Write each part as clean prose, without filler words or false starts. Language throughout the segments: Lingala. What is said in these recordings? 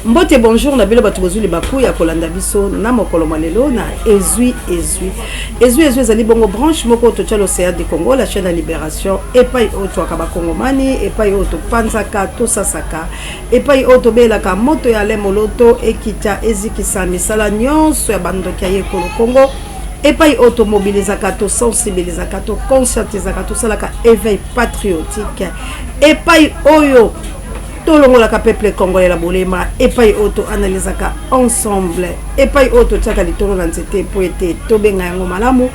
Mbote, bonjour na bino bato bozwi libaku ya kolanda biso na mokolo mwa lelo na Ezwi Ezwi. Ezwi Ezwi ezali bongo branche moko totya l'Océan du Congo, la chaîne ya libération, epai oyo twaka bakongomani, epai oyo topanzaka, tosasaka, epai oyo tobelaka moto ya Alain Moloto ekita ezikisa misala nyonso ya bandoki ya ye ekolo Congo, epai oyo tomobilizaka, tosensibilizaka, toconscientisaka, tosalaka éveil patriotique, epai oyo tolongolaka peuple congolais na bolema, epai oyo toanalizaka ensemble, epai oyo totiaka litolo na nzete mpo ete tobenga yango malamu,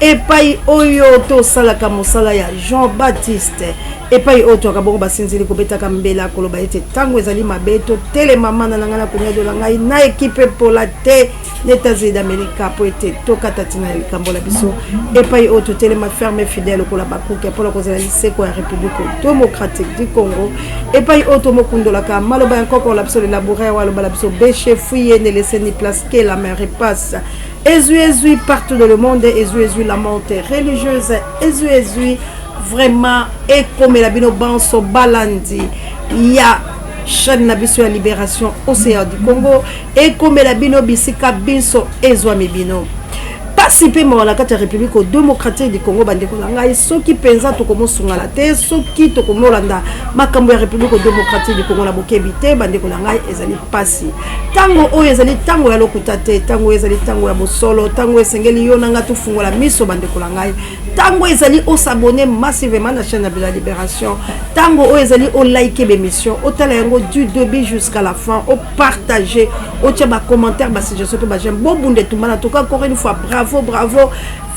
epai oyo tosalaka mosala ya Jean Baptiste, epai oyo toyaka bongo basinzili kobetaka mbela koloba ete ntango ezali mabe totelema. Mana na ngai na koniadola ngai na ekipe epola te na États-Unis d'Amérique mpo ete tokata ntina ya likambo na biso, epai oyo totelema ferme, fidèle lokola bakuke mpona kozala liseko ya République démocratique du Congo, epai oyo tomokundolaka maloba ya nkoko la biso le laboureur oyo aloba na biso: "Bêchez, fouillez, ne laissez ni place que la mer passe." Ezwi ezwi partout dans le monde, ezwi ezwi la montée religieuse, ezwi ezwi vraiment ekomela bino banso balandi ya chaîne na biso ya Libération Océan du Congo, ekomela bino bisika biso ezwami bino. Pasi mpe mawa na kati ya République démocratique du Congo. Bandeko na ngai, soki mpenza tokomosungana te, soki tokomolanda makambo ya République démocratique du Congo na bokebi te, bandeko na ngai, ezali pasi. Ntango oyo ezali ntango ya lokuta te, ntango oyo ezali ntango ya bosolo, ntango esengeli yo na ngai tofungola miso. Bandeko na ngai, ntango ezali os'abonner massivement na chaîne ya la Libération, ntango oyo ezali olike bémission, otala yango du début jusqu'à la fin, opartage, otia bacommentaire, basuggestion mpe baj'aime. Bobunda etumba. Na toka encore une fois, bravo, bravo,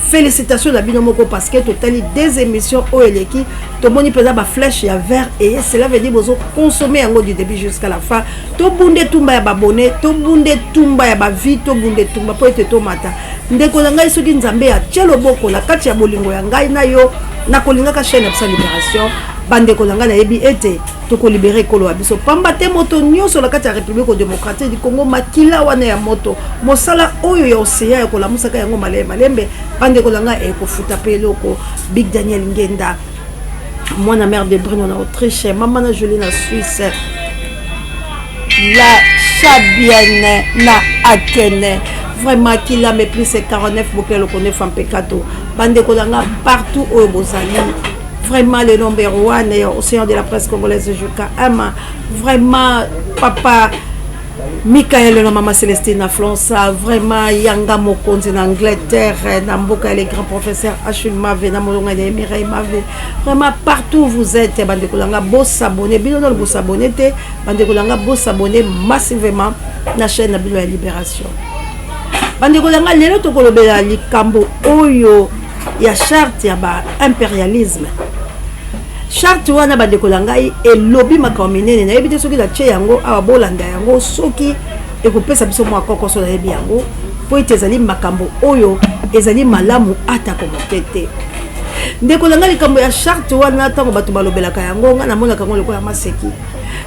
félicitation na bino moko, parce que totali des émissions oyo eleki, tomoni mpenza baflèche ya vert et cela veut dire bozoconsommer yango du début jusqu'à la fin. Tobunda etumba ya babone, tobunda etumba ya bavues, tobunda etumba mpo ete tomata. Ndeko na ngai, soki Nzambe atie loboko na kati ya bolingo ya ngai na yo nakolingaka chaîne ya biso ya Libération, bandeko na ngai, nayebi ete tokolibérer ekolo ya biso, pamba te moto nyonso na kati ya République démocratique du Congo, makila wana ya moto, mosala oyo ya océan ya kolamusaka yango malembe malembe, bandeko na ngai, ekofuta mpe eloko. Big Daniel Ngenda, mwana mare de Bruno na Autriche, mama na Jolie na Suisse, la Chabienne na Akene, vraiment kila mépris 49 bokele lokone fampekato. Bandeko na nga partout oyo bozali, vraiment le number one océan de la presse congolaise jusqu'à ama, vraiment papa Michael na mama Célestine na Flonsa, vraiment yanga mokonzi na Angleterre, na mboka ya les grands professeurs Achille Mave na molonga ya Mireille Mave, vraiment partout où vous êtes, bandeko na nga, bos'abonner. Bino nano bos'abonner te, bandeko na nga, bos'abonner massivement na chaîne na bino ya Libération. Bandeko na nga, lelo tokolobela likambo oyo ya charte ya baimpérialisme. Charte wana, bandeko na ngai, elobi makambo minene. Nayebi te soki natie yango awa, bolanda yango, soki ekopesa biso mwa kokoso. Nayebi yango mpo ete ezali makambo oyo ezali malamu atako moke te. Ndeko na ngai, likambo ya charte wana, ntango bato balobelaka yango, ngai namonaka yango lokola maseki.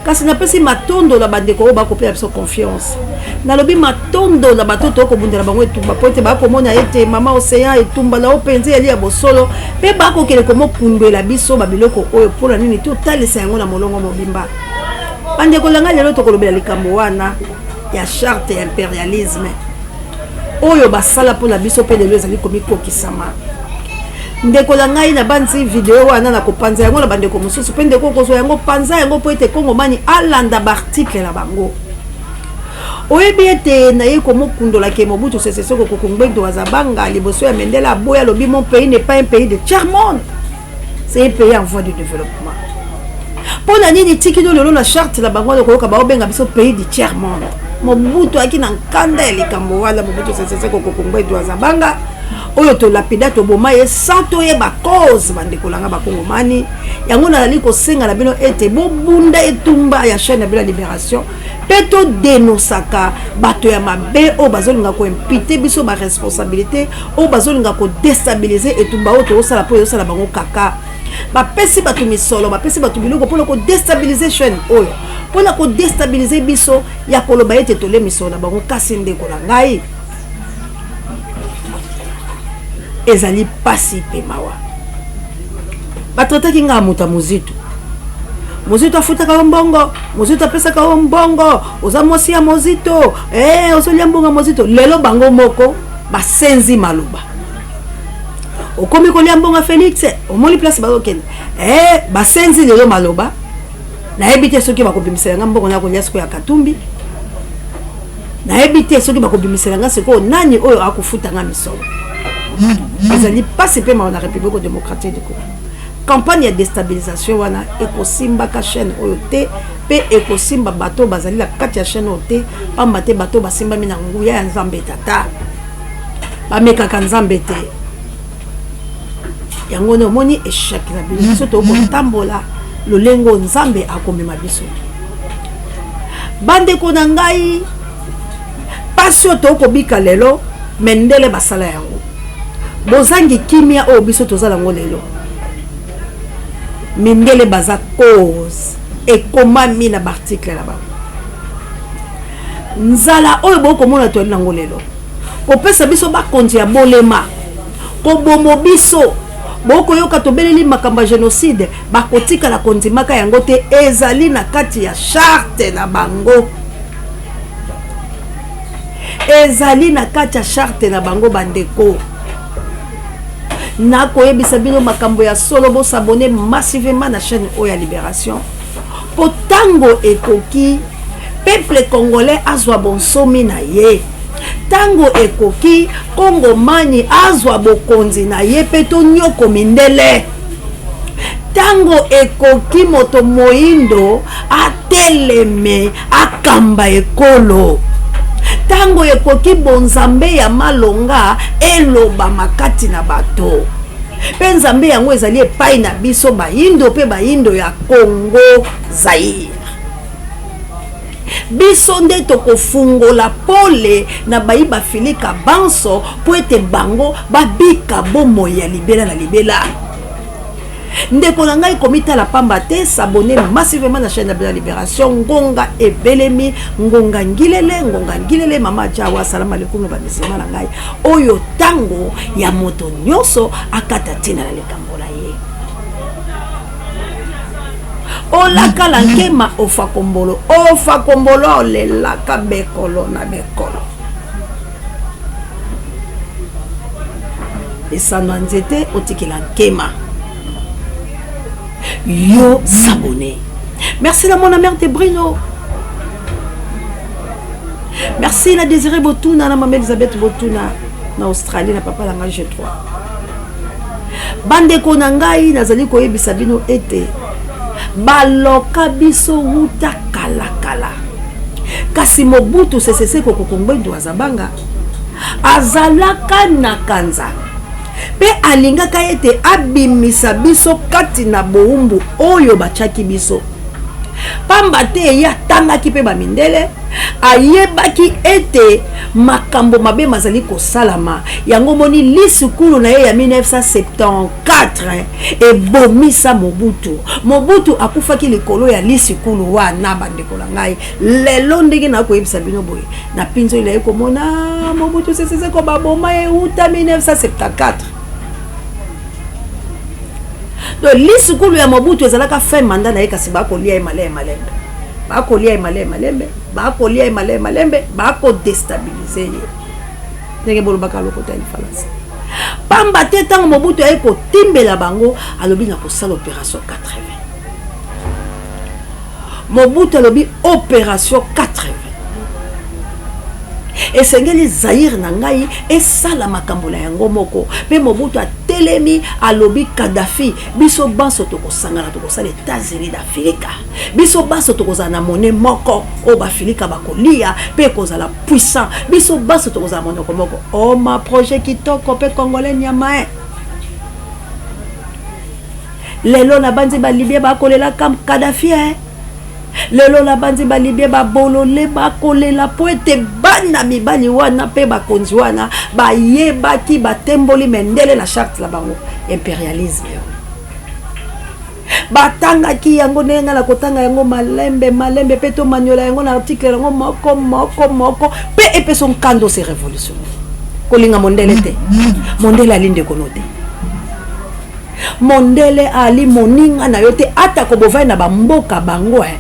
Kasi napesi matondo na bandeko oyo bakopela biso confiance. Nalobi matondo na bato tokobundela bango etumba, mpo ete bakomona ete mama Océan, etumba na yo mpenza eyali ya bosolo, mpe bakokende komokundwela biso babiloko oyo mpona nini totalisa yango na molongo mobimba. Bandeko na ngai, lelo tokolobela likambo wana ya charte ya impérialisme oyo basala mpona biso, mpe lelo ezali komikokisama. Ndeko na ngai, na banzi video wana na kopanza yango na bandeko mosusu, mpe ndeko okozwa yango, panza yango mpo ete kongomani alanda baarticle na bango. Oyebi ete naye komokundolaki Mobutu Sese Seko Kuku Ngbendu Azabanga liboso ya Mendele, aboya, alobi: "Mon pays n'est pas un pays de tiers monde, c'est un pays en voie de développement." Mpo na nini tikino lelo na charte na bango wana koyoka baobenga biso pays du tiers monde? Mobutu ayaki na nkanda ya likambo wana. Mobutu Sese Seko Kuku Ngbendu Azabanga oyo tolapida, toboma ye sans toyeba cause. Bandeko na nga bakongomani, yango nazali kosenga na bino ete bobunda etumba ya chaîne na bino ya Libération, mpe todenosaka bato ya mabe oyo bazolinga koimputer biso baresponsabilité, oyo bazolinga kodéstabiliser etumba oyo tozosala, mpo ezosala bango kaka. Bapesi bato misolo, bapesi bato biloko mpona kodéstabiliser chaîne oyo, mpona kodéstabiliser biso ya koloba ete tole misolo na bango. Kasi ndeko na ngai, ezali mpasi mpe mawa. Batraitaki ngai moto ya mozitu. Mozito afutaka yo mbongo, Mozito apesaka yo mbongo, oza mwasi ya Mozito, eh, ozolia mbongo ya Mozito. Lelo bango moko basenzi maloba, okomi kolia mbongo ya Felix, omoni place bazokende. Eh, basenzi lelo maloba. Nayebi te soki bakobimisela nga mbongo na kolia sikoyo ya Katumbi. Nayebi te soki bakobimisela nga sikoyo nani oyo akofuta nga misolo. Ezali mpasi mpe mawa na République démocratique du Congo. Campagne ya déstabilisation wana ekosimbaka chaîne oyo te, mpe ekosimba bato bazali na kati ya chaîne oyo te, pamba te bato basimbami na nguya ya Nzambe Tata, bamekaka Nzambe te. Yango nde omoni échec na bino. Biso tokotambola lolenge oyo Nzambe akomema biso. Bandeko na ngai, pasi oyo tokobika lelo, mindele basala yango. Bozangi kimia oyo biso toza nango lelo, mindele baza cause, ekomami na baarticle na bango. Nzala oyo bokomona toyali nango lelo, kopesa biso bakonzi ya bolema, kobomo biso, bokoyoka tobeleli makambo ya génocide, bakotikala kondimaka yango te. Ezali na kati ya charte na bango, ezali na kati ya charte na bango. Bandeko, nakoyebisa bino makambo ya solo. Bos'abonner massivement na chaîne oyo ya Libération, mpo ntango ekoki peuple congolais azwa bonsomi na ye. Ntango ekoki Kongomani azwa bokonzi na ye mpe tonyoko mindele. Ntango ekoki moto moindo ateleme, akamba ekolo. Ntango ekoki bonzambe ya malonga elobama kati na bato, mpe nzambe yango ezali epai na biso bayindo, mpe bayindo ya Congo Zaire. Biso nde tokofungola pole na bayi bafilika banso, mpo ete bango babika bomoi ya libela na libela. Ndeko na ngai, komitala pamba te. S'abonner massivement na chaîne ya Libération. Ngonga ebelemi, ngonga ngilele, ngonga ngilele. Mama Jawa, salamu alaikum na bamisima na ngai. Oyo ntango ya moto nyonso akata ntina na likambo na ye. Olakala nkema, ofakombolo, ofakombolo, olelaka bekolo na bekolo. Esano ya nzete otikela nkema yo. S'abonner. Merci na mwana mère de Brino, merci na Désiré Botuna, na mama Elisabeth Botuna na Australie, na papa na ngai G3. Bandeko na ngai, nazali koyebisa bino ete baloka biso wuta kalakala, kasi Mobutu Sese Seko Kuku Ngbendu Azabanga azalaka na kanza mpe alingaka ete abimisa biso kati na bowumbu oyo batiaki biso, pamba te ye atangaki mpe bamindele, ayebaki ete makambo mabe mazali kosalama. Yango moni lisukulu na ye ya 1974 ebomisa Mobutu. Mobutu akufaki likolo ya lisukulu wana. Bandeko na ngai, lelo ndenge nakoyebisa bino boye, na mpinzo naye komona Mobutu Sese Seko baboma ye uta 1974. Donc lisukulu ya Mobutu ezalaka fin mandat na ye, kasi bakolia ye malembe malembe, bakolia ye malembe malembe, bakolia ye malembe malembe, bakodéstabiliser ye ndenge bolobaka lokota ya lifalanse. Pamba te ntango Mobutu aye kotimbela bango, alobi na kosala opération 80. Mobutu alobi opération 80 esengeli Zaire na ngai esala makambo na yango moko. Mpe Mobutu atelemi, alobi: Kadafi, biso banso tokosangana, tokosala États-Unis d'Afrika. Biso banso tokozala na monnaie moko oyo bafilika bakolia mpe ekozala puissant. Biso banso tokozala monoko moko. Oma projet kitoko mpe congolais nyama e. Lelo na banzi balibie bakolelaka Kadafi e. Lelo na banzi balibie babolole bakolela, mpo ete bana mibali wana mpe bakonzi wana bayebaki batemboli mendele na charte na bango impérialisme. Batangaki yango ndenge ngai na kotanga yango malembe malembe, mpe tomaniola yango na article yango moko moko moko, mpe epesa nkando se révolution. Kolinga mondele te, mondele ali ndeko no te. Mondele ali moninga na yo te, atako bovandi na bamboka bango eh.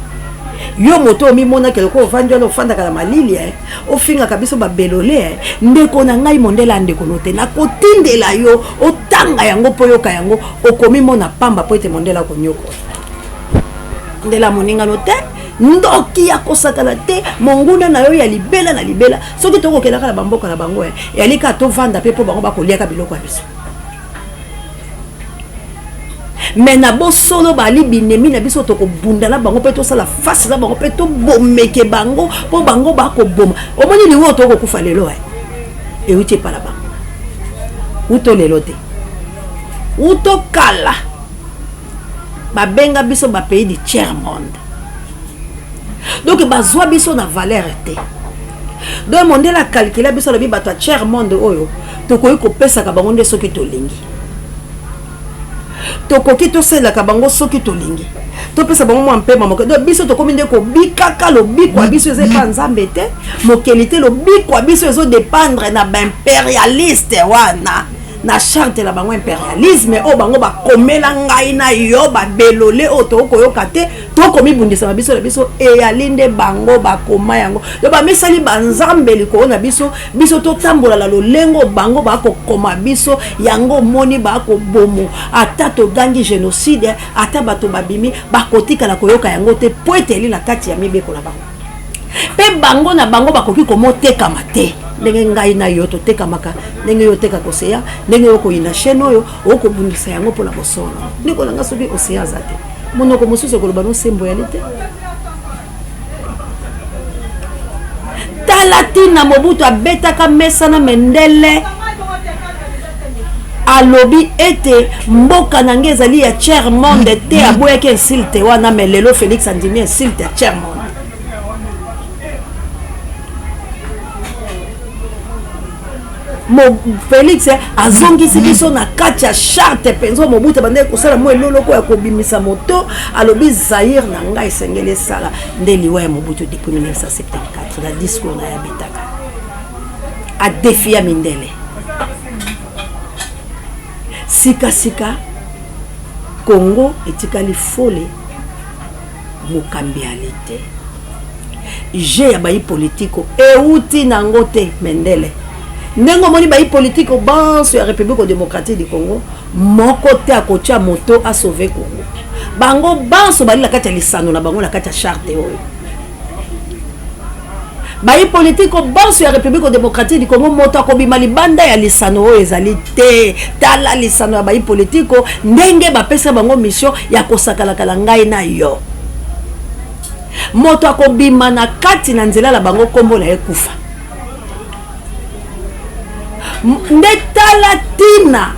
Yo moto omimonaki lokola ovandi wana, ofandaka na malili eh. Ofingaka biso babelole eh. Ndeko na ngai, mondele ya ndeko no te. Nakotindela yo otanga yango mpo oyoka yango, okomimona pamba mpo ete mondele akonyokola. Mondele ya moninga no te, ndoki ya kosakana te, monguna na yo ya libela na libela. Soki tokokelaka na bamboka na bango eh, eyali kaka tovanda mpe mpo bango bakoliaka biloko ya biso. Me na bosolo bali binemi na biso, tokobunda na bango mpe tosala face na bango mpe tobomeke bango mpo bango bakoboma. Omoni liwa oyo tokokufa lelo eh, euti epa na bango uto lelo te, uto kala. Babenga biso ba pays du tiers monde, donc bazwa biso na valeur te. Donc mondele akalkula biso, alobi bato ya tiers monde oyo tokoki kopesaka bango nde soki tolingi, tokoki tosalelaka bango soki tolingi, topesa bango mwa mpema moke. Donc biso tokomi nde kobikaka. Lobiko ya biso eza epa Nzambe te, mokeli te. Lobiko ya biso ezodépendre na baimpérialiste wana, na charte na bango impérialisme oyo bango bakomela ngai na yo. Babelole oyo tokoyoka te, tokomibundisa na biso na biso, eyali nde bango bakoma yango. Yo bamisali banzambe likolo na biso, biso totambola na lolengo bango bakokoma biso yango. Omoni bakobomo, ata togangi génocide, ata bato babimi, bakotikala koyoka yango te, po ete eli na kati ya mibeko na bango. Mpe bango na bango bakoki komotekama te ndenge ngai na yo totekamaka, ndenge yo otekaka oseya, ndenge yo koyina chaîne oyo, okobundisa yango mpona bosolo. Ndeko na nga, soki oseya aza te, monoko mosusu ekoloba nosembo yali te. Tala ntina Mobutu abetaka mesa na mendele, alobi ete mboka na ngai ezali ya tiers monde te. Aboyaki insulte wana, me lelo Félix andimi insulte ya tiers monde. Mo Félix azongisi biso na kati ya charte mpenza. Mobutu abandaki kosala mwa eloloko ya kobimisa moto, alobi Zaire na ngai esengeli esala nde liwa ya Mobutu. Depuis 1974, na discours na ye abetaka, adefia mindele. Sikasika Congo etikali fole, mokambi ali te. Je ya bayi politiko euti nango te mendele. Ndenge omoni bayi politiko banso ya République démocratique du Congo, moko te akotia moto asauve Congo. Bango banso bali na kati ya lisano na bango, na kati ya charte oyo. Bayi politiko banso ya République démocratique du Congo, moto akobima libanda ya lisano oyo ezali te. Tala lisano ya bayi politiko, ndenge bapesa bango mission ya kosakalakala ngai na yo. Moto akobima na kati na nzela na bango, nkombo na ye kufa. Nde tala ntina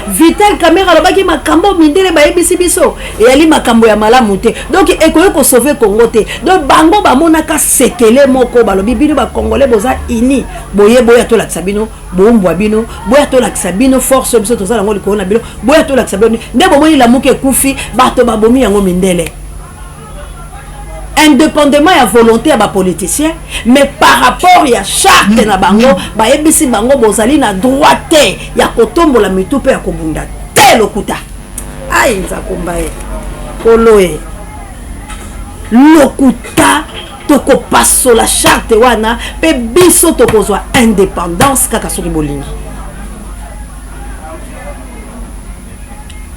Vital Kamerhe alobaki makambo mindele bayebisi biso eyali makambo ya malamu te, donc ekoki kosauve Congo te. Donc bango bamonaka sekele moko, balobi bino bacongolais boza uni boye, boya tolakisa bino bowumbwa bino, boya tolakisa bino force biso toza yango likolo na bino, boya tolakisa bino. Nde bomoni Lamuka ekufi, bato babomi yango mindele, indépendamment ya volonté ya bapoliticien, mais par rapport ya charte na bango. Bayebisi bango bozali na droit te ya kotombola mitu mpe ya kobunda te. Lokuta! Ai, nzakomba ye kolo ye lokuta. Tokopasola charte wana mpe biso tokozwa indépendance kaka soki bolingi.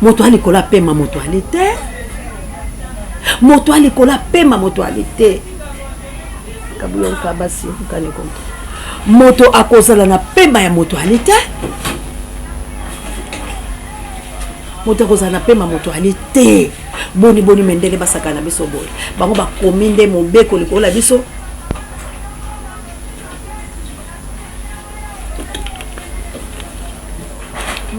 Moto alikolo apema, moto ali te. Moto alikolo apema, moto ali te. Kabuyonka basi nkani konto, moto akozala na pema ya moto ali te. Moto akozala na pema, moto ali te. Boni boni mendele basaka na biso boye? Bango bakomi nde mobeko likolo na biso.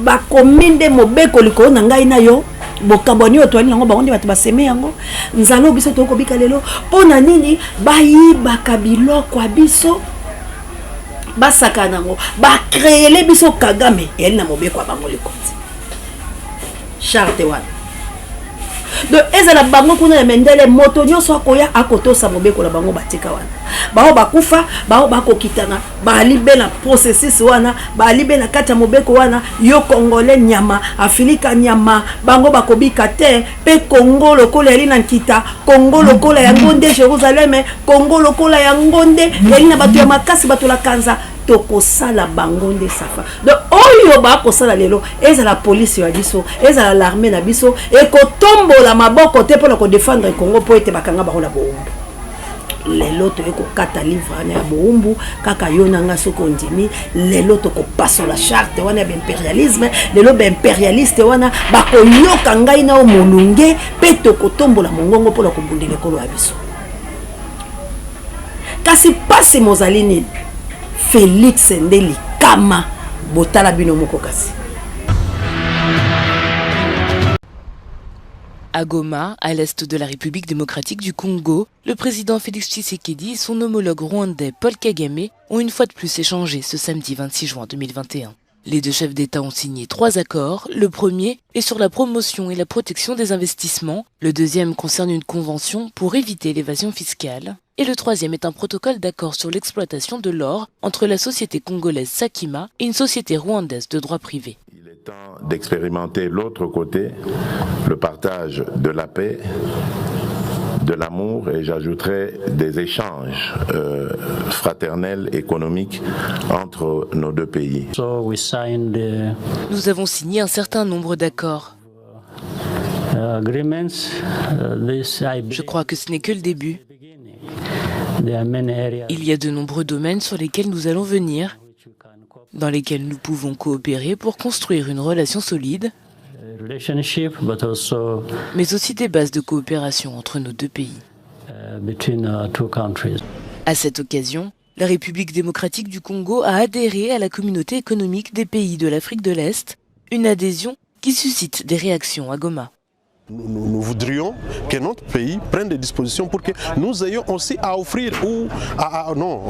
Bakomi nde mobeko likolo na ngai na yo. Bokabwani oyo toyali nango, bango nde bato baseme yango. Nzala oyo biso tokobika lelo, mpo na nini? Bayibaka biloko ya biso, basaka nango, bacréele biso Kagame. Eyali na mobeko ya bango likonzi, charte wana. Donc ezala bango kuna ya mendele, moto nyonso akoya akotosa mobeko na bango batika wana. Bao bakufa, bao bakokitana, baali be na processus wana, baali be na kati ya mobeko wana. Yo Congolais nyama, Afilika nyama, bango bakobika te. Mpe Congo lokola yali na nkita, Congo lokola yango nde Jerusalem, Congo lokola yango nde yali na bato ya makasi, bato la kanza, tokosala bango nde safa. Donc oyo bakosala lelo, ezala polisi ya biso, ezala l'armée na biso, ekotombola maboko te mpona kodefendre Congo, mpo ete bakanga bango na bowumbu. Lelo toye kokata livre wana ya bowumbu kaka yo na nga. Soki ondimi, lelo tokopasola charte wana ya baimpérialisme. Lelo baimpérialiste wana bakoyoka ngai na yo molunge, mpe tokotombola mongongo mpona kobundela ekolo ya biso. Kasi mpasi mozali nini? Félix nde likama. Botala bino moko kasi. À Goma, à l'est de la République démocratique du Congo, le président Félix Tshisekedi et son homologue rwandais Paul Kagame ont une fois de plus échangé ce samedi 26 juin 2021. Les deux chefs d'État ont signé trois accords. Le premier est sur la promotion et la protection des investissements. Le deuxième concerne une convention pour éviter l'évasion fiscale. Et le troisième est un protocole d'accord sur l'exploitation de l'or entre la société congolaise Sakima et une société rwandaise de droit privé. Il est temps d'expérimenter l'autre côté, le partage de la paix, de l'amour et, j'ajouterais, des échanges fraternels, économiques entre nos deux pays. So we signed the Nous avons signé un certain nombre d'accords. Agreements. This, I Je crois que ce n'est que le début. Beginning. There are many areas Il y a de nombreux domaines sur lesquels nous allons venir, which we can cooperate dans lesquels nous pouvons coopérer pour construire une relation solide, relationship, but also mais aussi des bases de coopération entre nos deux pays. Between our two countries. À cette occasion, la République démocratique du Congo a adhéré à la Communauté économique des pays de l'Afrique de l'Est, une adhésion qui suscite des réactions à Goma. Nous voudrions que notre pays prenne des dispositions pour que nous ayons aussi à offrir ou à, non,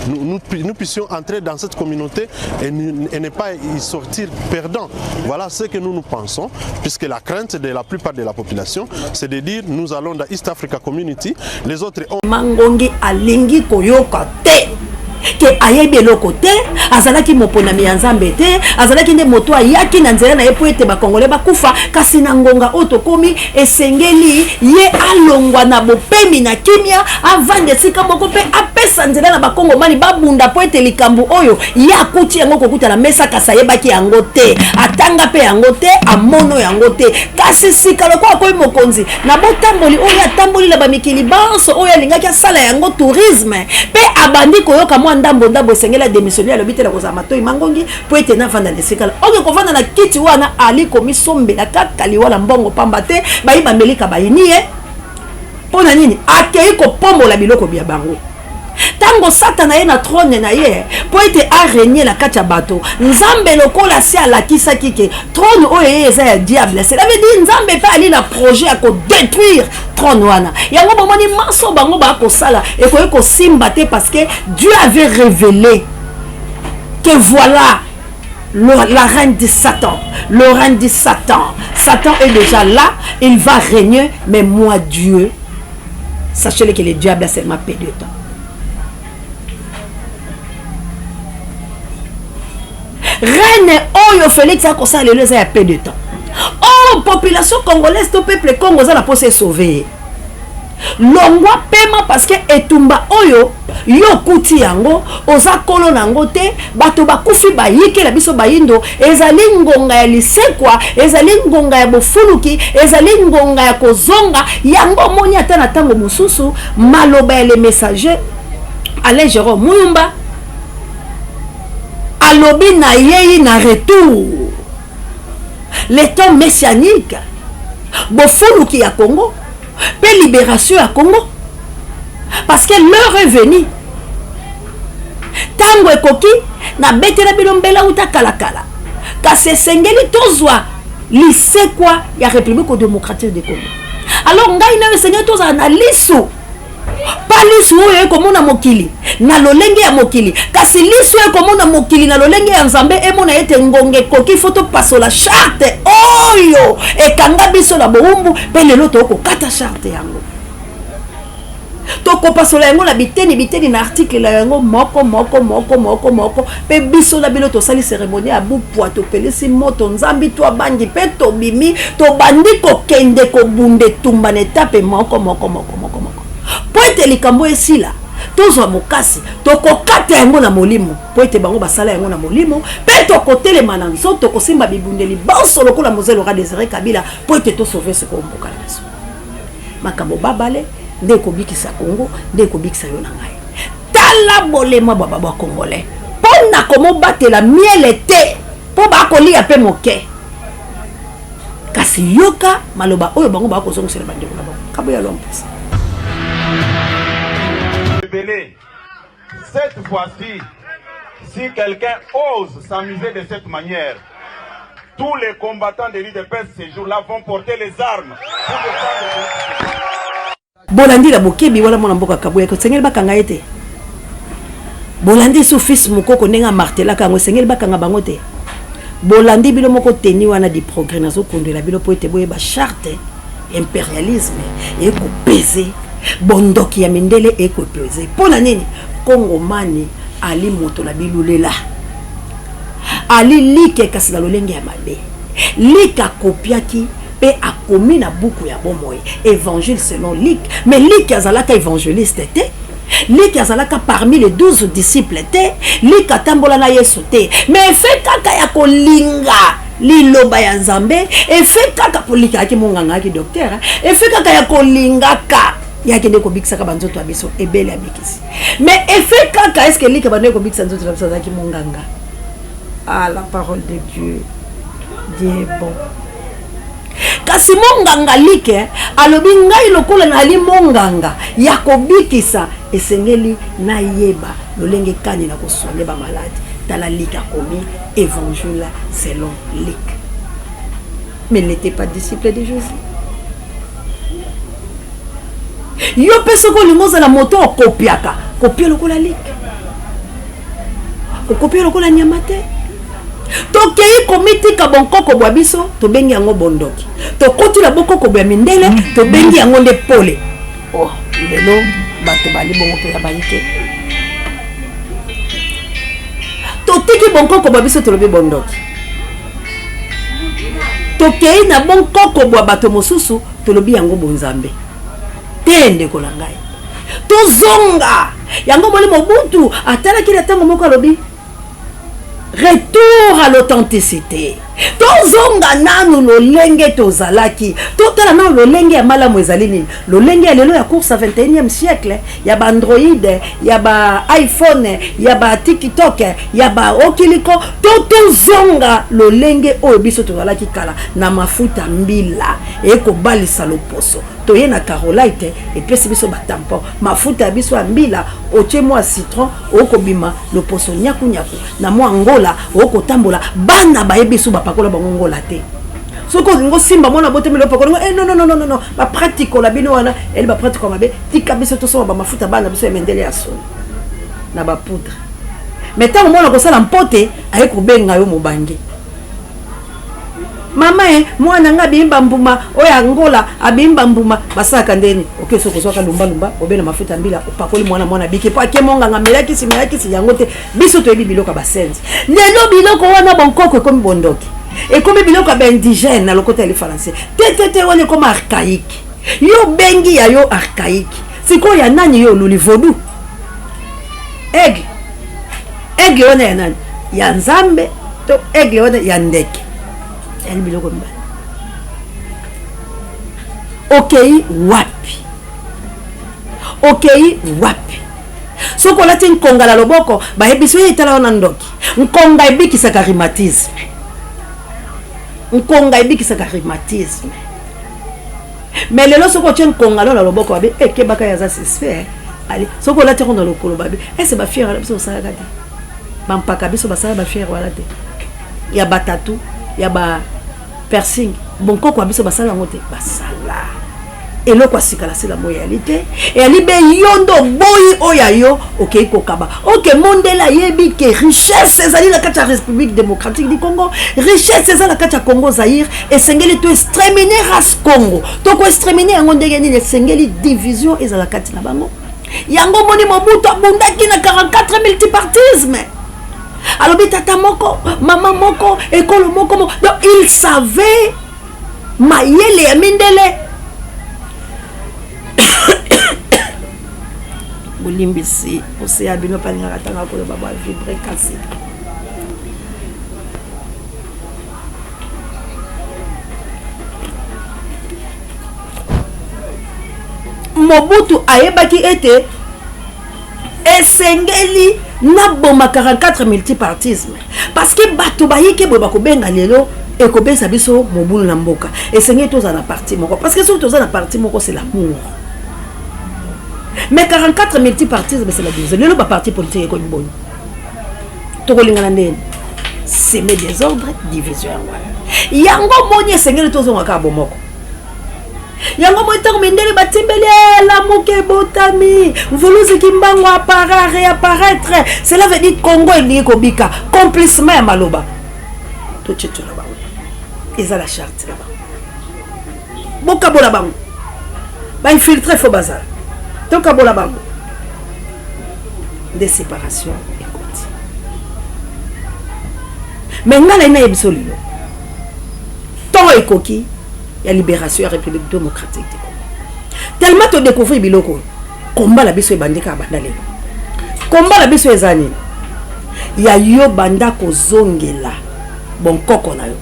nous, nous, puissions entrer dans cette communauté et ne pas y sortir perdant. Voilà ce que nous nous pensons, puisque la crainte de la plupart de la population, c'est de dire: nous allons dans East Africa Community, les autres ont Mangongi alingi koyoka te ke ayebi eloko te. Azalaki moponami ya Nzambe te, azalaki nde moto ayaki na nzela na ye mpo ete bakongole bakufa. Kasi na ngonga oyo tokomi, esengeli ye alongwa na bopemi na kimia, avanda esika moko mpe apesa nzela na bakongomani babunda, mpo ete likambo oyo ye akuti yango kokuta na mesa, kasi ayebaki yango te, atanga mpe yango te, amono yango te. Kasi sika lokola akomi mokonzi na botamboli oyo atamboli na bamikili banso oyo alingaki asala yango tourisme, mpe abandi koyoka mwa ndambo ndambo, esengeli adémissionner. Alobi te na kozala matoi mangongi mpo ete navanda na esika oke kovanda na kiti wana. Ali komisombela kaka liwa na mbongo, pamba te bayi bamelika bayini ye. Mpo na nini? Akei kopombola biloko bya bango. Ntango Satana ye na trône na ye mpo ete arégner na kati ya bato, Nzambe lokola si alakisaki ke trône oyo ye eza ya diable, cela veut dire Nzambe mpe ali na projet ya kodétruire trône wana. Yango bomoni maso bango bakosala ekoki kosimba te, parce que Dieu avait révélé que voilà la reine de Satan, le règne de Satan. Satan est déjà là, il va régner, mais moi Dieu, sachez-le que le diable a seulement peu de temps. Règne oyo Félix akosala lelo eza ya peu de temps. Oh, population congolaise to peuple Congo oza na mposa esauve ye, longwa, pema, parce que etumba oyo yo okuti yango, oza kolo na yango te. Bato bakufi bayikela biso bayindo. Ezali ngonga ya lisekwa, ezali ngonga ya bofuluki, ezali ngonga ya kozonga. Yango omoni ata na ntango mosusu maloba ya le messager Alain Jérôme Muyumba alobi na yei na retour, le temps messianique, bofuluki ya Congo mpe libération ya Congo, parce que l'heure est venue, ntango ekoki. Nabetela bino mbela uta kalakala, kasi esengeli tozwa lisekwa ya République démocratique de Congo. Alors ngai nayo esengeli tozala na lisu. Pa lisu oyo ekomona mokili na lolenge ya mokili, kasi lisu oyo ekomona mokili na lolenge ya Nzambe emona ete ngonga ekoki, fo topasola charte oyo ekanga biso na bowumbu, mpe lelo tokokata charte yango, tokopasola yango na biteni biteni na article na yango moko moko moko moko moko, mpe biso na bino tosali cérémonie ya bupwa, topelisi moto nzambi to abangi, mpe tobimi, tobandi kokende kobunda etumba na etape moko moko moko moko moko, mpo ete likambo esila, tozwa mokasi, tokokata yango na molimo, mpo ete bango basala yango na molimo, mpe tokotelema na nzoto, kosimba bibundeli banso lokola Mzee Laurent Désiré Kabila, mpo ete tosauve sikoyo mboka na biso. Makambo babale nde ekobikisa Congo, nde ekobikisa yo na ngai. Tala bolema bwa babwa congolais mpo na komobatela miele te, mpo bakolia mpe moke, kasi yoka maloba oyo bango bakozongisela bandeko na bango. Kabuya Lwampesa. Ebele. Cette fois-ci, si quelqu'un ose s'amuser de cette manière, tous les combattants de l'UDPS ces jours-là vont porter les armes pour défendre. Bolandi na bokebi wana mwana mboka Kabuya, esengeli bakanga ye te. Bolandi su fils Mukoko ndenge amartelaka yango, esengeli bakanga bango te. Bolandi bino moko teni wana di progrès, nazokundwela bino mpo ete boyeba charte impérialisme ekopese bondoki ya mindele ekopese. Mpo na nini Kongomani ali moto na bilulela, ali like kasi na lolenge ya mabe. Like akopiaki mpe akomi na buku ya bomoi évangile selon Luc, mais Luc azalaka évangéliste te, Luc azalaka parmi les 12 disciples te, Luc atambola na Yesu te, mais efe kaka ya kolinga liloba ya Nzambe, efe kaka po Luc ayaki monganga, ayaki docteur, efe kaka ya kolingaka yakende kobikisaka banzoto ya biso ebele abikisi, mais efe kaka est-ce que Luc abandaki kobikisa nzoto na biso, azalaki monganga? Ah, la parole de Dieu, Dieu est bon. Kasi monganga Like alobi, ngai lokola nali monganga ya kobikisa, esengeli nayeba lolenge kani na kosoigne bamaladi. Tala Like akomi évangile selon Luc, mais il n'était pas disciple de Jésus. Yo mpe soki olingi ozala moto okopiaka, kopia lokola Luc, okopia lokola nyama te. Tokei komitika bonkoko bwa biso, tobengi yango bondoki, tokoti na bokoko bwa mindele, tobengi yango nde pole. Oh, lelo bato bali bongo mpenza bali te. Totiki bonkoko bwa biso, tolobi bondoki, tokei na bonkoko bwa bato mosusu, tolobi yango bonzambe te. Ndeko na ngai, tozonga yango. Moli Mobutu atalaki na ntango moko, alobi retour à l'authenticité, tozonga nanu lolenge tozalaki, totala nanu lolenge ya malamu ezali nini. Lolenge ya lelo ya course ya 21e siècle, ya baandroid, ya ba iPhone, ya ba TikTok, ya ba okiliko, to tozonga lolenge oyo biso tozalaki kala na mafuta mbila ekobalisa loposo. Toye na carolite epesi biso batampon, mafuta ya biso ya mbila, otie mwa citron, okobima loposo nyakunyaku na mwa ngola, okotambola, bana bayebi so bapakola bango ngola te. Soki olingi osimba mwana botemeli, opakola ngo, eh, non, non, non, non, non, bapratikola bino wana eli bapratikola mabe. Tika biso tosomba bamafuta bana biso ya mendele ya solo na bapoudre. Mais ntango mwana kosala mpote, aye kobenga yo mobange mama, e mwana nga abimi bambuma oyo angola, abimi bambuma basalaka ndeni. Oke soki ozwaka lumbalumba, obena mafuta mbila, opakoli mwana, mwana biki mpo ake monganga, amelakisi melakisi yango te. Biso toyebi biloko ya basenzi. Lelo biloko wana bonkoko ekomi bondoki, ekomi biloko ya baindigène na lokota ya lifalanse te te te, wana ekomi archaïque. Yo obengi ya yo archaïque, sikoyo ya nani yo oluli? Vaudou, aigle, aigle wana ya nani? Ya Nzambe to aigle wana ya ndeke? Yali biloko mibale. Okei wapi? Okei wapi? Soki olati nkonga na loboko, bayebi so ye etala wana ndoki. Nkonga ebikisaka rhumatisme, nkonga ebikisaka rhumatisme. Mais lelo soki otie nkonga no na loboko, babi ekebaka ye aza suspect. Ali soki olati yango na lokolo, babi ese bafiere wana biso osalaka te, bampaka biso basala bafiere wana te, ya batatu, ya ba piercing, bonkoko ya biso basala yango te, basala. Eloko ya sika na se na moi eyali te, eyali be yo nde oboyi oyo ya yo okei kokaba. Oke mondele ayebi ke richesse ezali na kati ya République démocratique du Congo, richesse eza na kati ya Congo Zaïre, esengeli to exterminer race Congo. Toko exterminer yango ndenge nini? Esengeli division ezala kati na bango. Yango moni Mobutu abundaki na 44 multipartisme. Alobi tata moko, mama moko, ekolo moko, moko. Donc il savait mayele ya mindele. Bolimbisi oseya bino palingaka tanga koloba ba vibre kasi. Mobutu ayebaki ete esengeli naboma 44 multipartisme parce que bato bayike boye bakobenga lelo ekobesa biso mobulu na mboka. Esengeli tozala na parti moko parce que soki toza na parti moko c'est l'amour. Mais 44 multipartisme c'est la division. Lelo ba parti politique ekomi boni? Tokolingana ndeni? Semer désordre, division yango wana. Yango moni esengeli tozonga kaka bomoko. Yango moi ntango mindele batimbeli lamuka ebotami mvuluzi kimbangu apparaît réapparaître, cela veut dire Congo elingi kobika. Complissement ya maloba tochetiola bango eza la charte na bango, bokabola bango bainfiltre fo bazala, tokabola bango nde séparation ekoti. Mais ngai nayi nayebi biso lelo temps ekoki ya libération ya République démocratique du Congo. Tellement to découvrir biloko komba na biso ebandi kaka banda lelo. Komba na biso eza nini? Ya yo banda kozongela bonkoko na yo.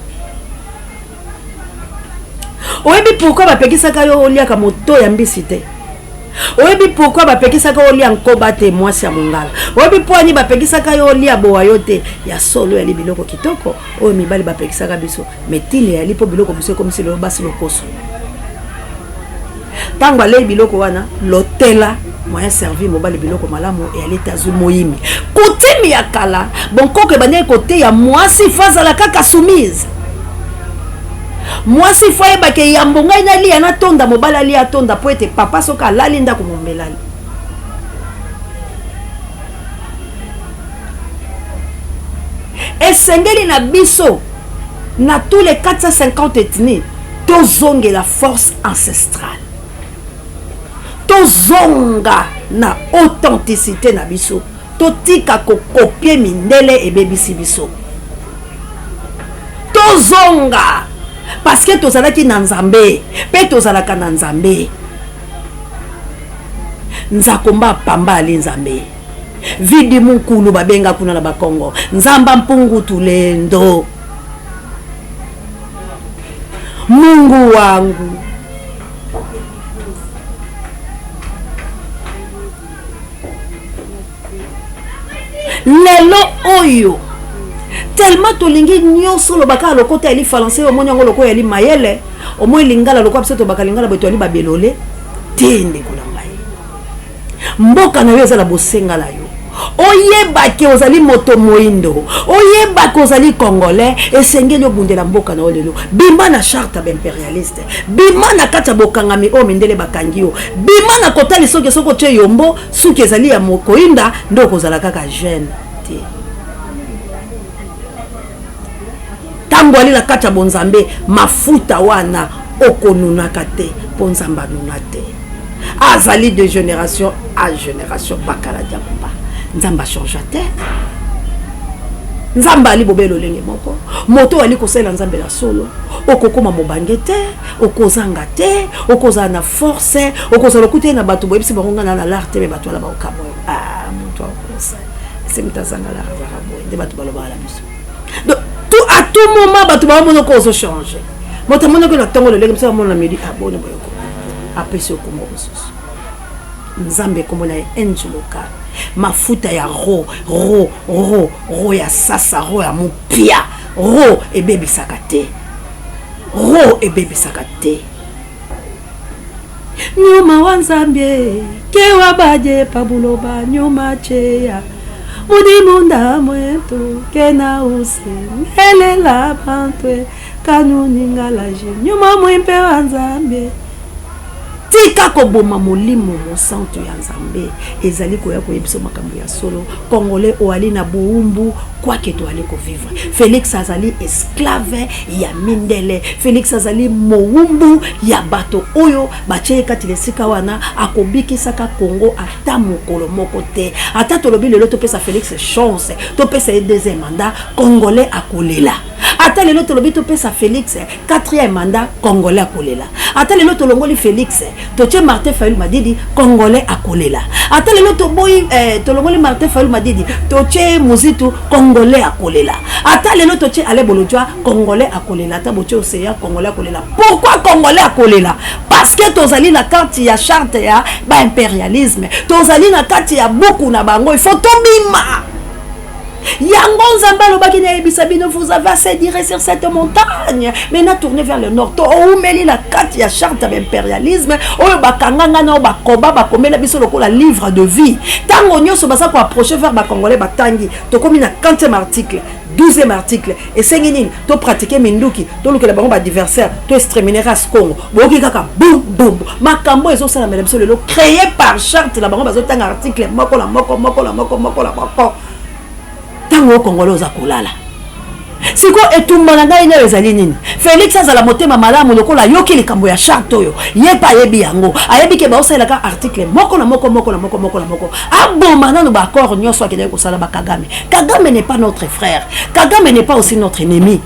Oyebi pourquoi bapekisaka yo oliaka moto ya mbisi te? Oyebi pourquoi bapekisaka yo olia nkoba te, mwasi ya mongala? Oyebi mpo ani bapekisaka yo olia bowa yo te? Ya solo yali biloko kitoko oyo mibali bapekisaka biso, mais tina eyali mpo biloko biso ekomisi lelo basi lokoso. Ntango alei biloko wana, lotela moyen servi mobali biloko malamu eyali te, azwi moyimi. Coutume ya kala bonkoko ebandaki koteya mwasi fo azala kaka soumise. Mwasi fo ayebaka eyambo ngai nalia natonda, mobali alia atonda, po ete papa soki alali ndako mombelali. Esengeli na biso na tous les 450 ethnies tozongela force ancestrale, tozonga na authenticité na biso, totika kokopie mindele ebebisi biso, tozonga parce que tozalaki na Nzambe pe tozalaka na Nzambe. Nzakomba pamba ali Nzambe, vidi mukulu babenga kuna na Bakongo Nzamba mpungu tulendo, Mungu wangu. Lelo oyo tellement tolingi nyonso olobaka lokota ya lifalanse, omoni yango lokola yali mayele, omoni lingala lokola biso tobaka lingala boye toyali babelole te. Ndeko na ngai, mboka na yo eza na bosenga na yo, oyebake ozali moto moindo, oyebake ozali congolais, esengeli obundela mboka na yo lelo. Bima na charte ya baimperialiste, bima na kati ya bokangami oyo mindele bakangi yo, bima na kotali soki soki otie yombo suki ezali ya mokoinda nde okozala kaka jeune te. Ntango ali na kati ya bonzambe, mafuta wana okonunaka te mpo Nzambe anuna te. Azali de génération à génération, bakala diakumba. Nzambe achangea te. Nzambe ali bobele lolenge moko. Moto ali kosalela Nzambe na solo, okokoma mobange te, okozanga te, okozala na force, okozala okutani na bato boyebisi bango nga na na l'art te, me bato wana bakokamwa yo. Ah, moto akosa ese moto azanga l'art azalaka boye nde bato balobaka na biso. Donc tout à tout moment bato baomona ko ozo changer. Moto amonaki na ntongo lolenge mosusu, amona na midi aboni boye ko apesi yo kombo mosusu. Nzambe kombo na ye Enjuluka, mafuta ya ro ro ro ro ya sasa ro ya mopia ro ebebisaka te, ro ebebisaka te. Nyuma wa Nzambe ke wa baje pabuloba nyuma cheya mudimunda mwetu ke na usengelela bantwe kanuni ngalaje nyuma mwimpe wa Nzambe. Tika koboma molimo mosantu ya Nzambe ezali koya koyebisa makambo ya solo. Congolais oali na buumbu kwake toali kovivre. Felix azali esclave ya mindele. Felix azali mowumbu ya bato oyo batie ye kati na esika wana. Akobikisaka Congo ata mokolo moko te. Ata tolobi lelo topesa Felix chance, topesa ye deuxième mandat, Congolais akolela. Ata lelo tolobi topesa Felix quatrième mandat, Congolais akolela. Ata lelo tolongoli Felix, totie Martin Fayulu Madidi, Congolais akolela. Ata lelo toboyi tolongoli Martin Fayulu Madidi, totie Muzitu, Congolais akolela. Ata lelo totie Ale Bolodjwa, Congolais akolela. Ata botie Océan, Congolais akolela. Pourquoi Congolais akolela? Parce que tozali na kati ya charte ya ba impérialisme, tozali na kati ya buku na bango, il faut tobima. Yango Nzambe alobaki nayebisa bino, vous avez assez diré sur cette montagne, maintenant tournez vers le nord. Toumeli na kati ya charte ya impérialisme oyo bakanga nga na bakoba bakomela biso lokola livre de vie. Tango nyonso baza ko approcher vers ba Congolais batangi, tokomi na 40e article, 12e article, esengi nini? To pratiquer minduki, tolukela bango ba adversaire, to exterminer race Congo. Boyoki kaka boum boum. Makambo ezosalamela biso lelo créé par charte na bango, bazotanga article moko na moko moko na moko moko na moko. Ntango oyo Congolais oza kolala sikoyo, etumba na ngai nayo ezali nini? Félix azala motema malamu lokola ayoki likambo ya charte oyo, ye mpe ayebi yango, ayebi ke baosalelaka article moko na moko moko na moko moko na moko. Aboma nanu baaccord nyonso akendaki kosala ba Kagame. Kagame n'est pas notre frère, Kagame n'est pas aussi notre ennemi,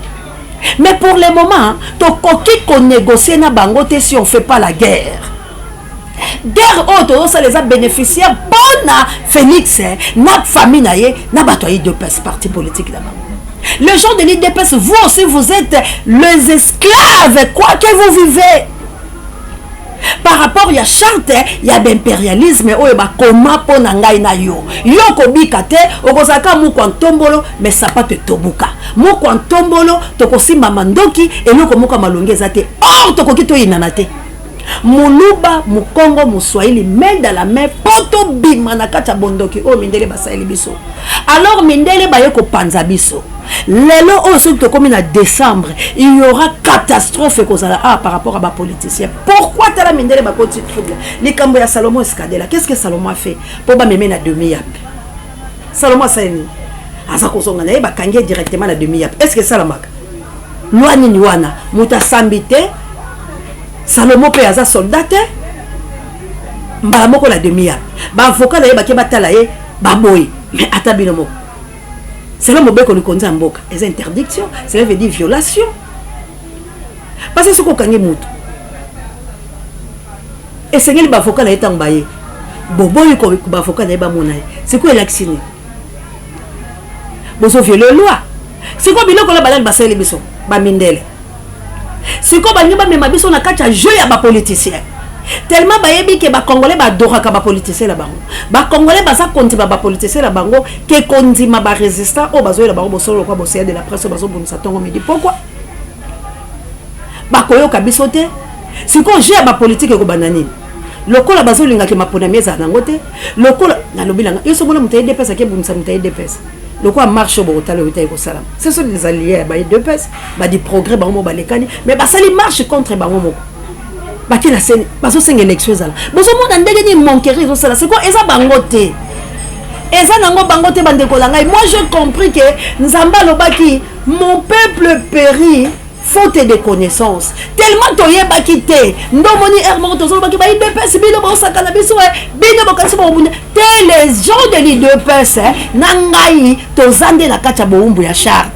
mais pour le moment tokoki konégocier na bango te si on fait pas la guerre. Guerre oyo tozosala eza bénéficiaire mpona Félix na famille na ye na bato ya UDPS, parti politique na bango. Les gens de l'UDPS, vous aussi vous êtes les esclaves, quoi que vous vivez par rapport ya charte ya baimpérialisme oyo bakoma mpo na ngai na yo. Yo kobika te, okozalaka mokwa ntombolo, mais sapato etobuka, mokwa ntombolo, tokosimba mandoki, eloko moko ya malongi eza te. Or tokoki toyinana te, Moluba, Mokongo, Moswahili, main dans la main, mpo tobima na kati ya bondoki oyo mindele basaleli biso. Alors mindele baye kopanza biso lelo oyo. Soki tokomi na décembre, il y aura catastrophe ekozala awa par rapport à bapoliticien. Pourquoi? Tala, mindele bakoti trouble. Likambo ya Salomon Eskadela, qu'est ce que Salomon a fait mpo bameme na DEMIAP? Salomon asali nini? Aza kozonga na ye, bakangi ye directement na DEMIAP. Est ce que esalamaka? Loi nini wana? Moto asambi te, Salomo mpe aza soldat te, mbala moko na DEMIAP. Baavocat na ye bake batala ye, baboyi. Mais ata bino moko, selon mobeko likonzi ya mboka, eza interdiction, cela veut dire violation, parce que soki okangi motu, esengeli baavocat na ye, ntango baye, boboyi baavocat na ye bamona ye. Sikoyo elakisi nini? Bozoviole loi. Sikoyo biloko na balani basaleli biso bamindele, sikoyo balingi bamema biso na kati ya jeu ya bapoliticien, tellement bayebi ke bacongolais baadoraka bapoliticien na bango. Bacongolais baza kondima bapoliticien na bango ke kondima barésistant oyo bazoyela bango bosolo, lokwa boseya de la presse oyo bazobundisa ntongo midi pokwa, bakoyoka biso te. Sikoyo jeu ya bapolitike ekobanda nini? Lokola bazolingaka maponami ezala nango te, lokola nalobi nanga yo, somona moto ya UDPS ake bundisa moto ya UDPS, lokola marche oyo bokotala oyo te ekosalama. Ce sont des alliés ya ba UDPS, badi progrès, bango moko balekani, mais basali marche contre bango moko, bake na seni, bazosenga élection ezala. Bozomona ndenge nini moquerie ezosala. Sikoyo eza bango te, eza nango bango te. Bandeko na ngai, moi j'ai compris ke Nzambe alobaki: "Mon peuple périt faute de connaissance." Tellement toyebaki te, nde omoni heure moko tozolobaki ba UDPS, bino bosakana biso, bino bokanisi bokobunda te. Les gens de l'UDPS na ngai toza nde na kati ya bowumbu ya charte.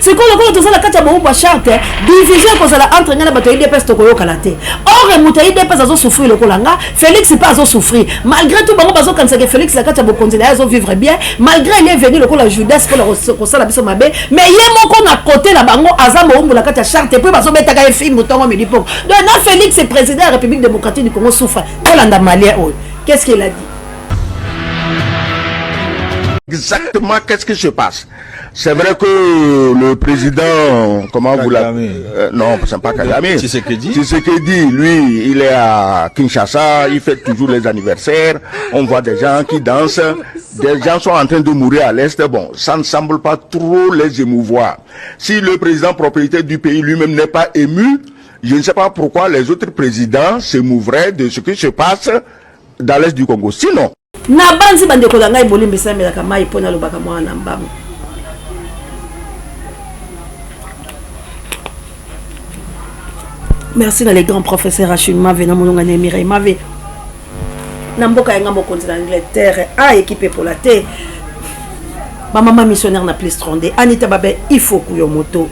Sikoyo lokola toza na kati ya bowumbu ya charte, division ekozala entre ngai na bato ya UDPS, tokoyokana te. Or moto ya UDPS azosouffrir lokola nga, Félix mpe azosouffrir. Malgré tout, bango bazokanisaka Félix na kati ya bokonzi na ye azovivre bien, malgré il est venu lokola Judas mpona kosala biso mabe, mais ye moko na côté na bango aza mowumbu na kati ya charte, mpe bazobetaka ye fimbu ntongo midi poko. Donc na Félix, président ya République démocratique du Congo, souffre. Tolanda Malien oyo, qu'est ce qu'il a dit? Exactement, qu'est-ce qui se passe? C'est vrai que le président, comment vous l'appelez? Non, c'est pas Kagame. Tshisekedi. Tshisekedi, lui, il est à Kinshasa, il fait toujours les anniversaires. On voit des gens qui dansent. Des gens sont en train de mourir à l'Est. Bon, ça ne semble pas trop les émouvoir. Si le président propriétaire du pays lui-même n'est pas ému, Je ne sais pas pourquoi les autres présidents se mouvraient de ce qui se passe dans l'Est du Congo. Sinon, Nabanzi bandeko na ngai bolimbisa namelaka mayi mpo nalobaka mwana na mbangu. Merci na les grands professeurs Achille Mave na molonga na Mireille Mave na mboka ya nga mokonzi na Angleterre a équipe epola te bamama missionnaire na plus 32 Anita Babe Ifoku yo moto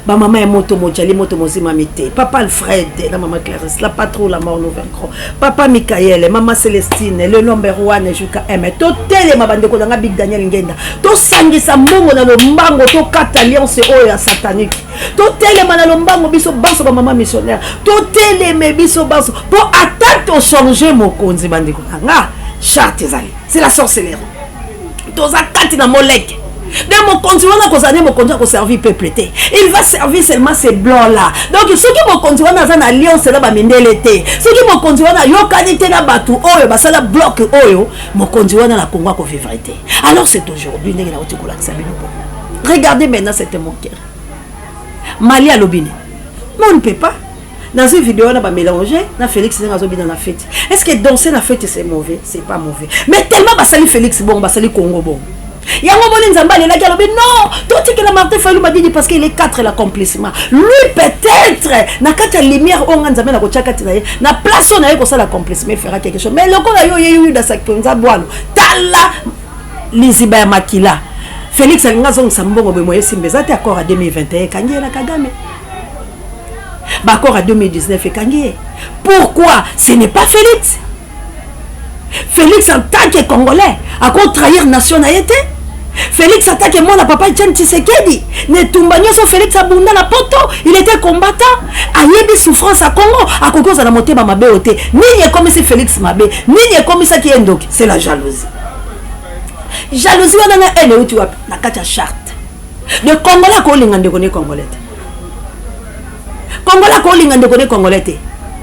Ba mama ya moto mojali moto mozimami te. Papa Alfred na mama Clarisse, la patrouille la mort nous vaincrons. Papa Michael, mama Celestine, le number one jusqu'à M. Totelema bandeko na nga Big Daniel Ngenda. Tosangisa mbongo na lombango tokata alliance oyo ya satanique. Totelema na lombango biso banso ba mama missionnaire. Toteleme biso banso po ata to changer mokonzi bandeko na nga. Charte ezali. C'est la sorcellerie. Toza kati na moleke. De mokonzi wana akozala nde mokonzi akoservir peuple te, il va servir seulement ces blancs là. Donc soki mokonzi wana aza na alliance na bamindele te, soki mokonzi wana ayokani te na bato oyo basala bloc oyo, mokonzi wana na Congo akovivre te. Alors c'est aujourd'hui ndenge nauti kolakisa bino bongo. Regardez maintenant cette moquerie. Mali alobi nini? Mais on ne peut pas. Nazwi video wana ba mélange na Félix ndenge azobina na fete. Est-ce que danser na fete c'est mauvais? C'est pas mauvais. Mais tellement basali Félix bongo, basali Congo bongo. Yango moni Nzambe alelaki alobi non, totikela Martin Fayulu Madidi parce qu'il est quatre l'accomplissement. Lui peut-être na kati ya lumière oyo nga Nzambe na kotia kati na ye, na place oyo na ye kosala accomplissement, il fera quelque chose. Mais lokola yo ye Yuda Sakonza Bwalo, tala liziba ya makila. Félix alingi azongisa mbongo boye moye simba eza te accord ya 2021 ekangi ye na Kagame. Ba accord ya 2019 ekangi ye. Pourquoi ce n'est pas Félix? Félix en tant que Congolais ako trahir nation na ye te. Félix en tant que mwana papa Etienne Tshisekedi na etumba nyonso Félix abunda na poto, il était combattant, ayebi souffrance ya Congo, akoki kozala motema mabe oyo te. Nini ekomisi Félix mabe? Nini ekomisaki ye ndoki? C'est la jalousie. Jalousie wana na haine euti wapi? Na kati ya charte. De Congolais akolinga ndeko ne Congolais te. Congolais akolinga ndeko ne Congolais te.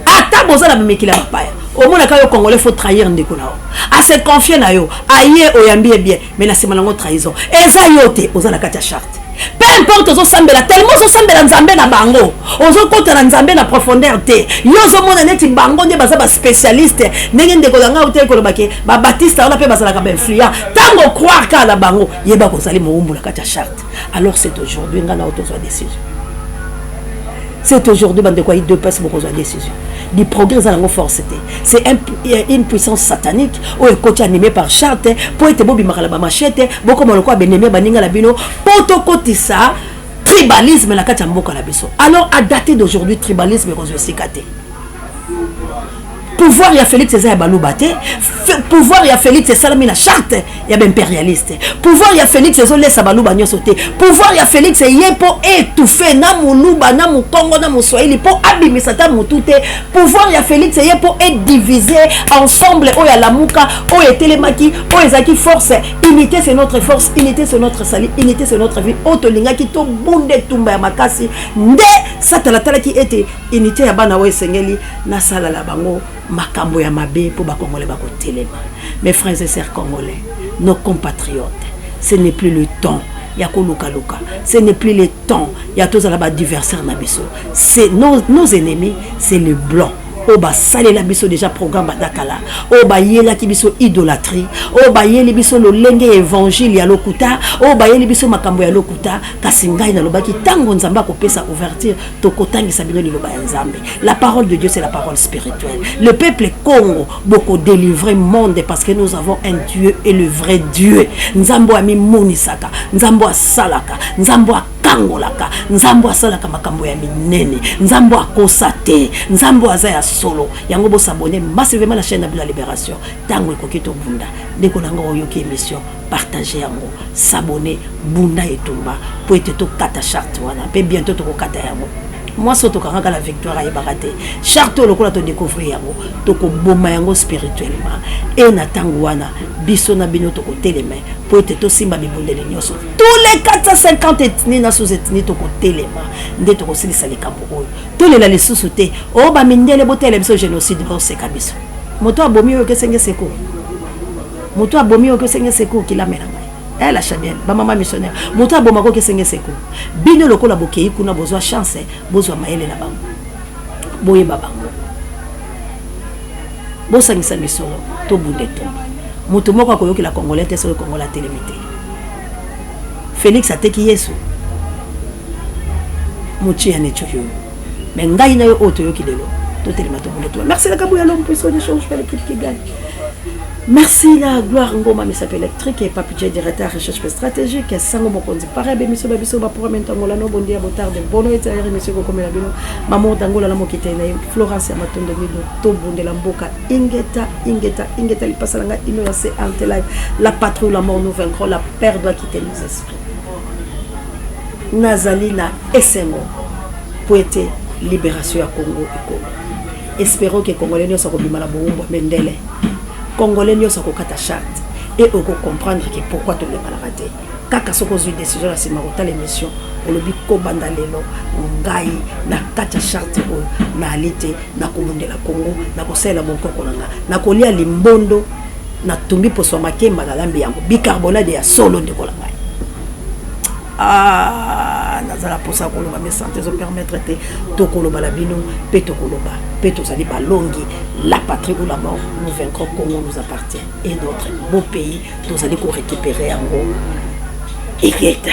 Ata boza na bimekili ya bapaya, omonaka yo Congolais faut trahir ndeko na yo. A se confier na yo, aye oyambi ye bien, mais na sima nango trahison. Eza yo te, oza na kati ya charte. Peu importe ozosambela, tellement ozosambela Nzambe na bango, ozokota na Nzambe na profondeur te. Yo ozomona neti bango nde baza ba spécialiste, ndenge ndeko na ngai utaki koloba ke ba Baptiste wana pe bazalaka ba influent. Tango croire kaka na bango, yeba kozali mowumbu na kati ya charte. Alors c'est aujourd'hui nga na tozwa décision. C'est aujourd'hui bandeko ya UDPS bokozwa décision. Du progrès eza nango force te. C'est une puissance satanique oyo ekoti animée par charte po ete bobimaka na ba machette, bokoma lokola benemi ya baninga na bino po tokotisa tribalisme na kati ya mboka na biso. Alors à dater d'aujourd'hui tribalisme ekozwa esika te. Pouvoir ya Félix eza ya baluba te. Pouvoir ya Félix esalami na charte ya ba impérialiste. Pouvoir ya Félix ezolesa baluba nyonso te. Pouvoir ya Félix eye mpo étouffer na moluba na mokongo na moswahili mpo abimisa ata motu te. Pouvoir ya Félix eye mpo ediviser ensemble oyo alamuka, oyo etelemaki, oyo ezalaki force. Unité c'est notre force, unité c'est notre salut, unité c'est notre vie. Oyo tolingaki tobunda etumba ya makasi nde Satana atalaki ete unité ya bana oyo esengeli nasalala bango makambo ya mabe mpo ba Congolais bakotelema. Mes frères et sœurs congolais, nos compatriotes, ce n'est plus le temps ya kolukaluka, ce n'est plus le temps ya tozala ba adversaire na biso. C'est nos ennemis, c'est le blanc. Oyo basalela biso déjà programme banda kala, oyo bayelaki biso idolâtrie, oyo bayeli biso lolenge ya évangile ya lokuta, oyo bayeli biso makambo ya lokuta. Kasi ngai nalobaki ntango Nzambe akopesa ouverture, tokotangisa bino liloba ya Nzambe. La parole de Dieu, c'est la parole spirituelle. Le peuple Congo boko délivrer monde parce que nous avons un Dieu et le vrai Dieu. Nzambe amimonisaka, Nzambe asalaka, Nzambe akangolaka, Nzambe asalaka makambo ya minene, Nzambe akosa te, Nzambe aza ya solo. Yango bo s'abonner massivement na chaîne na bino ya Libération. Tango ekoki tobunda. Ndeko na nga oyoki émission, partager yango, s'abonner, bunda etumba po ete tokata charte wana pe bientôt tokokata yango. Mwasi oyo tokangaka la victoire ayebaka te charte oyo lokola todécouvrir yango, tokoboma yango spirituellement. E na ntango wana biso na bino tokotelema po ete tosimba bibundeli nyonso, tous les 450 ethnies na sous-ethnies tokotelema nde tokosilisa likambo oyo. Tolela lisusu te oyo bamindele botalela biso génocide, baoseka biso. Moto abomi oyo kesenge secours, moto abomi oyo kesenge secours, kilamela ngai. Eh, la Chamienne, ba mama missionnaire. Moto aboma ko kesenge seko. Bino lokola bokei kuna bozwa chance, bozwa mayele na bango. Boyeba bango. Bosangisa misolo tobunda etumba. Moto moko akoyokela Congolais te soki Congolais atelemi te. Felix ateki Yesu. Mochi ya necho yoyo. Mais ngai na yo oyo toyoki lelo totelema tobunda etumba. Merci la Kabuya l'homme puissant ne change pas l'équipe qui gagne. Merci la gloire Ngoma misapo électrique et Papi J directeur recherche stratégique sango mokonzi pareil be miso ba biso ba programme ntangola no bondia botarde bono et air monsieur kokomela bino maman dangola na mokite na Florence ya matondo mido tobundela mboka ingeta ingeta ingeta lipasa na ngai ino ya se ante live la patrouille la mort nous vaincrons la peur doit quitter nos esprits nazali na esengo po ete libération ya Congo ekoma. Espérons que Congolais nyonso akobima na bowumbu ya mendele. Congolais nyonso akokata charte et oko comprendre que pourquoi tolembanaka te. Kaka soki ozwi décision na nsima kotala émission olobi kobanda lelo ngai na kati ya charte oyo naali te, nakobundela Congo, nakosalela bonkoko na nga, nakolia limbondo, natumbi poso ya makemba, nalambi yango bicarbonade ya solo ndeko na ngai. Ah, nazala mposa koloba mais sante ezopermettre te. Tokoloba na bino mpe tokoloba mpe tozali balongi. La patrie ou la mort, nous vaincrons. Congo nous appartient et notre beau pays tozali korécupérer yango. Egeta.